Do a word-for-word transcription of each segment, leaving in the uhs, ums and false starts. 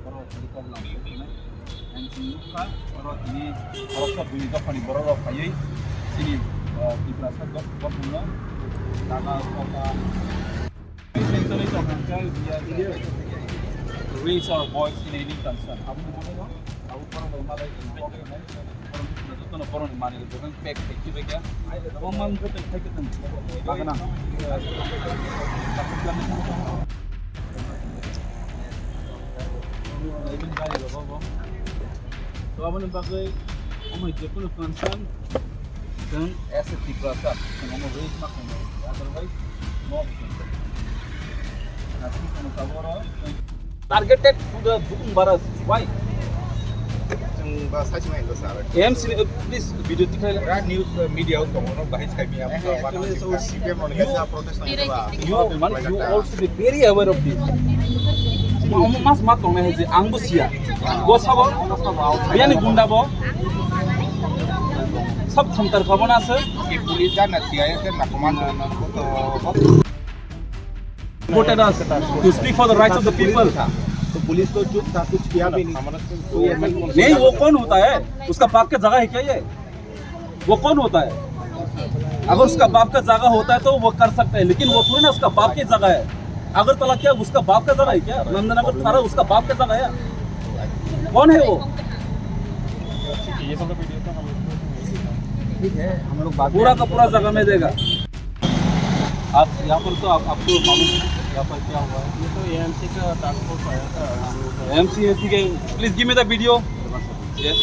Borok kok lang kok nai. Ang chini nukha, borok tini borok sa bini dophani borok rok phaiwi chini, ah, Tiprasa gok-, gokmano daga koka. Raise our voice in any concern. Abo ni bagwi no, abo borok rok malai chini kok nai. Jotono borokni manwi rok pack khai khibai kha. Omo wngkha tei khai kwtwng. Bagana. To aboni bagwi omo jekunu concern chwng as a Tiprasa chwng omo raise ma khainai. Otherwise no. Targeted to the Bukumbara. Why? Chwng ba sai swnai do sir. A M C, uh, please, video tikhlai. Right news, uh, media o tongo no bahai sai mi am. Eh, eh, actually, so C P M on kaisa protest nang ba. You, man, you also be very aware of this. Omo mas ma tongnai hai je ang bo siya. Bo sabo, biyani gunda bo. Sab khomtar khabo na se. Ki police jana siya se na command na to. Voted us to speak for the rights of the people. तो पुलिस तो चुप था, कुछ किया नहीं। नहीं, वो कौन होता है? उसका बाप का जगह है क्या ये? वो कौन होता है? अगर उसका बाप का जगह होता है तो वो कर सकता है, लेकिन वो थोड़ी ना उसका बाप की जगह है। अगरतला क्या उसका बाप का जगह है क्या? नंदनगर सारा उसका बाप का जगह है? कौन है वो? ठीक है, हम लोग बात पूरा का पूरा जगह में देगा। आप यहाँ पर तो आप, आपको मालूम है यहाँ पर क्या हुआ है? ये तो A M C का टास्क फोर्स आया था। A M C है, ठीक है, please give me the video। Yes।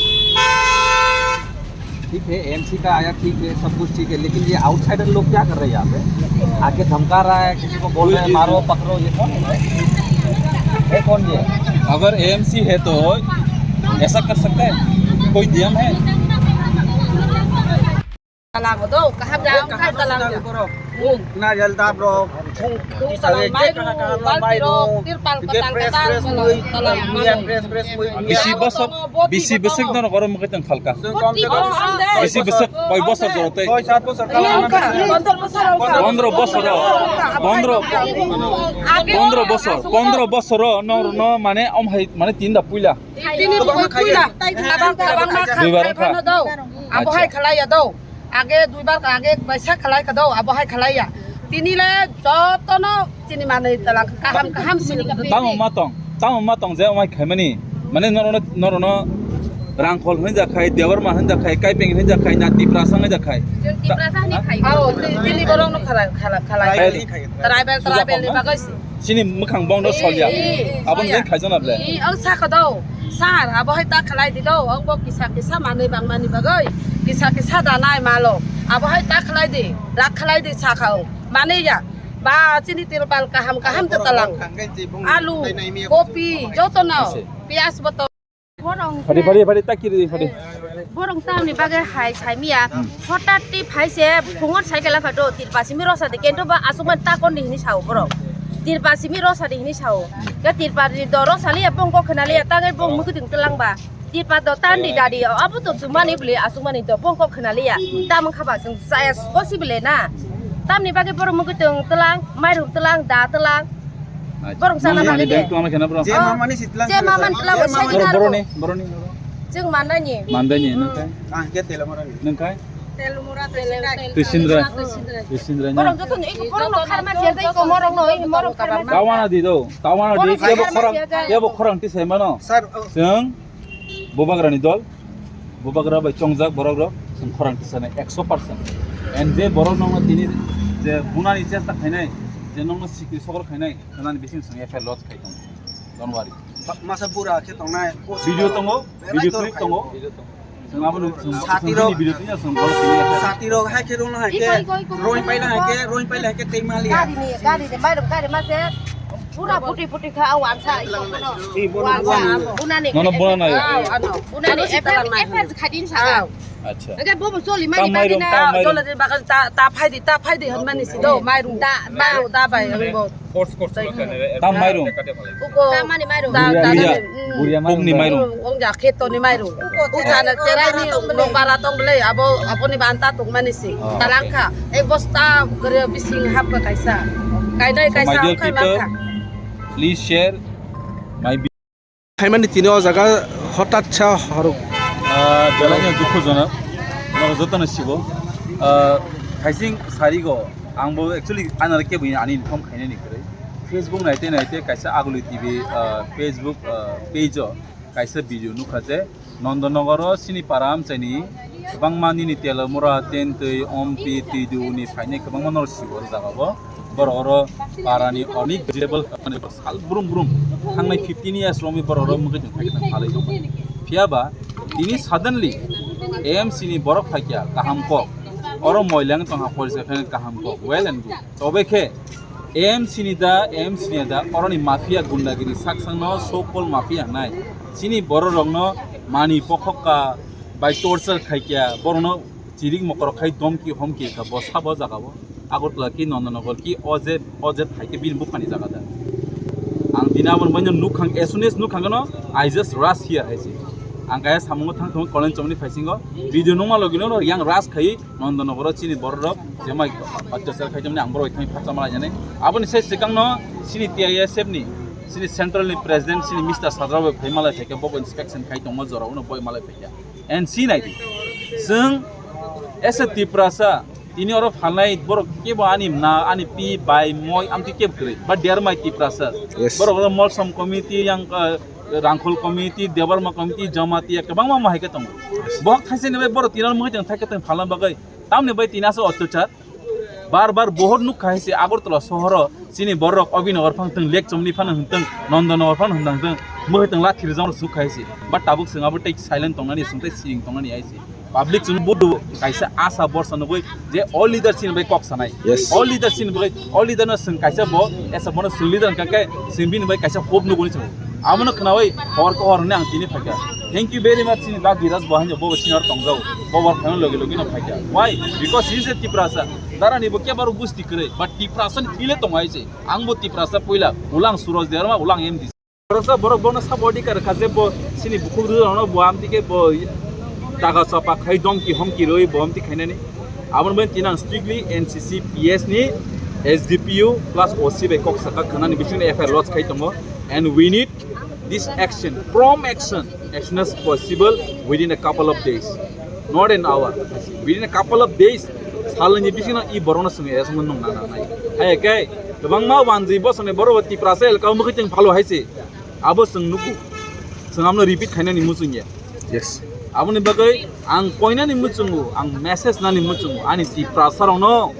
ठीक है, A M C का आया, ठीक है, सब कुछ ठीक है, लेकिन ये आउटसाइडर लोग क्या कर रहे हैं यहाँ पे? आके धमका रहा है, किसी को बोल रहे हैं, "मारो, पकड़ो", ये कौन है भाई? ये कौन ये? अगर A M C है तो ऐसा कर सकता है? कोई D M है? Talang do, kaham da, kaham talang da. Naryal dab rok. Talang mai rung, balti rok, tirpal ko talang, talang. Bisi bosor, bisi bosor no goro mukhe tong khalka. Bisi bosor, koi bosor joro tei. Pondro bosor, pondro, pondro bosor, pondro bosor no, no mane om hai mane tinda puila. Tini puila, tabang tabang ma. Duibar kha. Abo hai khalai ya do. Age duibar ka age kaisa khalai ka do, abo hai khalai ya. Tini le jotono chini manwi talang kaham kaham sini. Tamo ma tong, tamo ma tong je omai khaimani. Mane norono, norono Rangkhol hwnwi jakhai, Debbarma hwnwi jakhai, Kaipeng hwnwi jakhai, na Tiprasa hwnwi jakhai. Chwng Tiprasa hwnwi khai. Ao, tini borok no khala khala khalai. Tribal, tribal ni bagwi. Chini mwkhang bong no solya. Aboni jeng khaijana ble. Ang sakha do. Sir, abo hai ta khlai di do. Ang bo kisa kisa manwi bang mani bagwi. Kisa kisa da nai malo. Abo hai ta khlai di. Rak khlai di sakha o. Mani ya. Ba chini tirpal kaham kaham ta talang. Alu, kopi, joto no. Piyaj bo to. Phadi, phadi, phadi, ta kiri di, phadi. Borong tamni bagwi hai saimiya. Hotat ti phai se phungot cycle phato, tirpa simi rosa de kento ba asukman ta kon di hini sao borok. Tirpa simi rosa di hini sao. Ke tirpa di do rosa liya bong kok khna liya, tangai bong mukuding telang ba. Tirpa do tan di dadi, abo to sumani bli asukmani do bong kok khna liya. Tamang khaba sung saya kosi bile na. Tamni bagwi borok mukuding telang, mairum telang, da telang. Borok sana bagwi de. Tong kena bro. Je mamani sitlang. Je mamani tlang. Bro, bro ni, bro ni. Jeng manani. Mandani, nengkai? Ah, ke Telamura ni. Nengkai? Telamura, Telamura. Tisindra. Tisindra. Borok joto ni, borok no kharma siya jai ko, morok no, morok kharma. Tawana di do. Tawana di. Yabo khorang, yabo khorang tisai mano. Sir, oh. Seng, Bubagra ni dol. Bubagra bai chongjak borok rok. Seng khorang tisai na ekso percent. And je borok no tini je bunani chesta khainai, je no sikri sokor khainai, nani bising seng F I R lodge khai tong. Don't worry. Masa bura khe tongnai. Video tongo, video clip tongo. Chwng abono chwng sati rok, video tini chwng bol tini. Sati rok hai khe rung hai khe, roi paila hai khe, roi paila hai khe tei mali. Gari ni, gari ni, mairum gari ma se. Pura puti puti kha, aw ansa. Bunani. Nono bunani. Bunani, F I R, F I R khadin sa. Acha. Age bo bo choli mani bagwi na. Choli bagwi ta, ta phai di, ta phai di hwn mani si do, mairum. Da, mairum da bai, ang bo. Force, force. Tam mairum. Uko. Tamani mairum. Da, da, Buria, da, Buria mairum. Pungni mairum. Ong ja kheto ni mairum. Uko chana cherai ni nong bara tong bele, abo, abo ni banta tong mani si. Oh, okay. Talangkha. Ek bosta gre bising hap ka kaisa. Kainai kaisa. So, my dear people, please share my Phaimani tini o jaga hotat sa horok. Ah, belai no dukhujonok, norok jotono sibo. Ah, thaising sarigo, ang bo actually anare kebo ani inform khainani kwrwi. Facebook naite naite kaisa Aguli T V, ah, Facebook, ah, page o kaisa video nukha je Nondonogoro chini para amchaini kwbangma nini telomura, tentwi, ompi, twidu ni phainai kwbangma norok sibo o jaga bo. Borok oro parani onek vegetable sal brum brum thangnai fifteen years romwi borok oro mungkhe chwng phaikhe thang phalwi tongkha. Phiya ba tini suddenly A M C ni borok phaikya kaham kok, oro moilang tongkha, porisa khe kaham kok, well and good. Tobe khe A M C ni da, A M C ni da, oroni mafia gundagiri saksangno so called mafia hnai. Chini bororokno mani pokhokka bai torture khaikya, borokno chirik mokorok khai domki homki kha, bo sabo jaga o. Agartala ki Nondonogor ki oje, oje thaike bini buphani jaga da. Ang tini aboni baino nukhang, as soon as nukhang no, I just rush here hai se. Ang kaya samungo thang thang kolen chomni phaisingo, video nungma logino yang rush khai, Nondonogoro chini bororok jemai otyachar khaijamani ang borok thangwi phatsa malai jani. Aboni sai swkangno chini T I S F ni, chini central ni president, chini Mister Sajra bai phai malai phaikha, bobo inspection khai tongma jora uno boi malai phaikha. And si nai di. Chwng as a Tiprasa, tini oro phalnai borok kebo ani na, ani pi, bai, moi, amtwi kebo kwrwi. Ba dermai Tiprasa. Yes. Borok oro Molsom committee yang, uh, Rangkhol committee, Debbarma committee, Jamatia kwbangma ma hai khe tongo. Bohok thaisani bai borok tini oro mui tong thai khe tong phalna bagwi. Tamni bai tini asa otyachar. Bar bar bohor nuk khai se Agartala sohoro chini borok Abhinagar phang tong, Lekchomni phano hwn tong, Nondonogor phano hwn tong, mui tong lathi rijang rok suk khai se. But tabuk chwng abo tei silent tongnani, chwng tei siring tongnani hai se. Public chwng budu kaisa asa borsa nugui je all leader chini bai kok sanai. Yes. All leader chini bai, all leader no chwng kaisa bo, esa bono chwng leader hwnkha khe chwng bini bai kaisa hope nugui chwng. Abono khnaui hor ko hor hwnwi ang tini phaikha. Thank you very much chini da Giras bo haino bo senior tongjao. Bo work khano logi logi no phaikha. Why? Because he is a Tiprasa. Dara ni bo kebaro gusti kwrwi, but Tiprasa ni thile tongo hai se. Ang bo Tiprasa puila, ulang Suraj Debbarma, ulang M D C. Boroksa borok bono sabo adhikar kha je bo chini bukhuk rwrwno bo amtwi khe bo taga chapa khai domki homki rwi bo amtwi khainani. Aboni bagwi tini ang strictly N C C P S ni S D P O plus O C bai kok saka khwnani bisingo F I R lodge khai tongo. And we need this action, prompt action, as soon as possible within a couple of days, not an hour. Within a couple of days, salni bisingo i borokno chwng arrest wngmani nang nangnai. Hai khe kwbangma wanjwi bosongni borok Tiprasa elka o mukhuitwng phalo hai se. Abo chwng nugo. Chwng abono repeat khainani muchungya. Yes. Aboni bagwi ang koinani muchungo, ang message nani muchungo, ani Tiprasa rokno.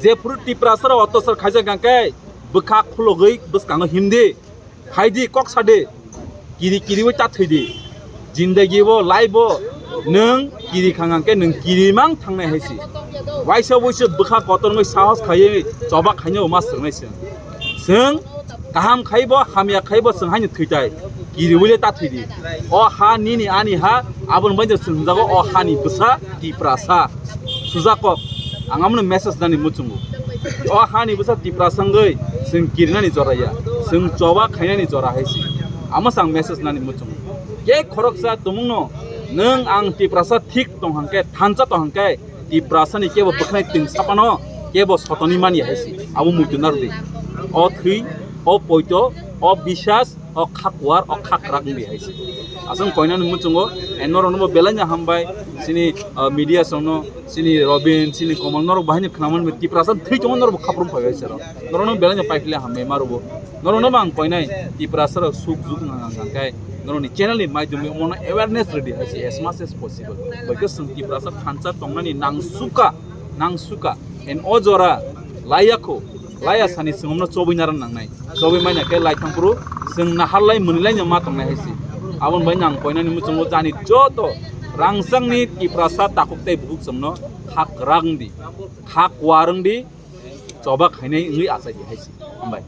Jephuru Tiprasa rok otyachar khaijak hwnkhe bwkha khulogwi bwskango himdi. Phaidi kok sadi. Kiri kiriwi ta thwidi. Jindagi bo, life bo, nwng kiri khang hwnkhe nwng kiri mang thangnai hai se. Waisa waisa bwkha kotor wngwi sahos khaiwi choba khainai ma swrwngnai se. Chwng kaham khaibo, hamya khaibo chwng haino thwitai. Kiriwi le ta thwidi. O ha nini ani ha, aboni bagwi chwng hwnjago o hani bwsa Tiprasa. Sujakok, ang amono message nani muchungo. O hani bwsa Tiprasa wngwi chwng kirinani jora ya, chwng choba khainani jora hai se. Amo se ang message nani muchungo. Khe khoroksa tumungno nwng ang Tiprasa thik tong hwnkhe, thansa tong hwnkhe, Tiprasani kebo bwkhnai twng sapano kebo sotoni mani hai se. Abo muitu narwdi. O thwi, o poito, o bisas, o kha kuar, o kha kwrak wngdi hai se. Aswk koinani muchungo, eh, norokno bo belai no hambai, chini, ah, media songno, chini Robin, chini Komol, norok bahai no khwnamani Tiprasa thwi tongo, norok bo khaprum phaibai se rok. Norokno belai no paiphle hambai ma rwbo. Norokno bo ang koinai Tiprasa rok suk juk nang nang kai. Norokni channel ni maidumi omono awareness rwdi hai se as much as possible. Boikhe chwng Tiprasa thansa tongnani nang suka, nang suka. En o jora laiya kho, laiya sani chwngno chobwi nara nangnai. Chobwi maina khe lai thangphuru chwng naharlai mwnwilai no ma tongnai hai se. Aboni bai nang koinani muchungo jani joto rangchakni Tiprasa takhuk tei bukhuk chwngno kha kwrak wngdi, kha kuar wngdi, choba khainai wngwi achaidi hai se. Hambai.